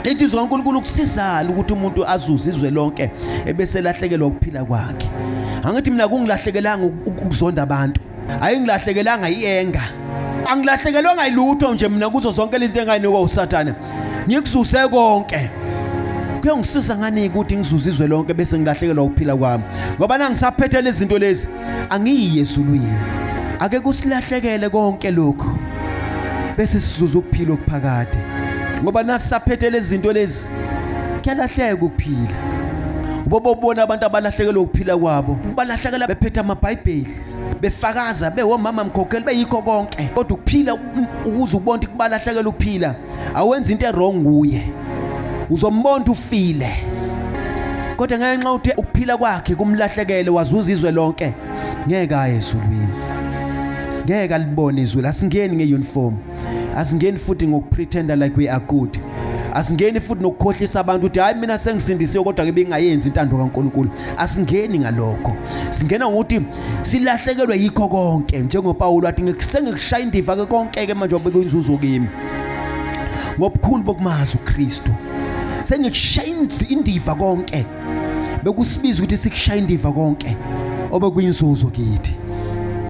Lithi izwi kaNkulunkulu kusizala ukuthi umuntu azuze izwe lonke ebese lahlekelwa ukuphila kwakhe. Angithi mina kungilahlekelanga ukuzonda abantu. Ayingilahlekelanga ienga. Angilahlekelwanga yilutho nje mina kuzo zonke lezi zinto engayinikwa uSathane. Ngikuzuse konke. Kuyongisiza ngani ukuthi ngizuze izwe lonke bese ngilahlekelwa ukuphila kwami? Ngoba nangisaphethe lezi zinto lezi angiyi ezulwini. Ake kusilahlekele konke lokhu bese sizuza ukuphila okuphakade. Ngoba nasisaphethe lezi zinto lezi kuyalahleka ukuphila. Ubobona abantu abalahlekelwa ukuphila kwabo, balahlekela bephethe amaBhayibheli, befakaza bewomama mkhokheli beyikho konke, kodwa ukuphila ukuze ubone ukuthi kubalahlekela ukuphila awenza into ewrong nguye, uzombona ufile. Kodwa ngenxa ukuthi ukuphila kwakhe kumlahlekele wazuza izwe lonke, ngeke aye ezulwini, ngeke alibone izulu. Asingeni ngeuniform, asingeni futhi ngokupretenda like we are good, asingeni futhi nokukhohlisa abantu ukuthi hayi mina sengisindisiwe kodwa ke bengayenzi intando kaNkuluNkulu. Asingeni ngalokho, singena ngokuthi silahlekelwe yikho konke, njengoPawulu athi sengikushaya indiva ke konke ke manje obekuyinzuzo kimi ngobukhulu bokumazi uKristu. Sengikushaya indiva konke, bekusibiza ukuthi sikushaya indiva konke obekuyinzuzo kithi.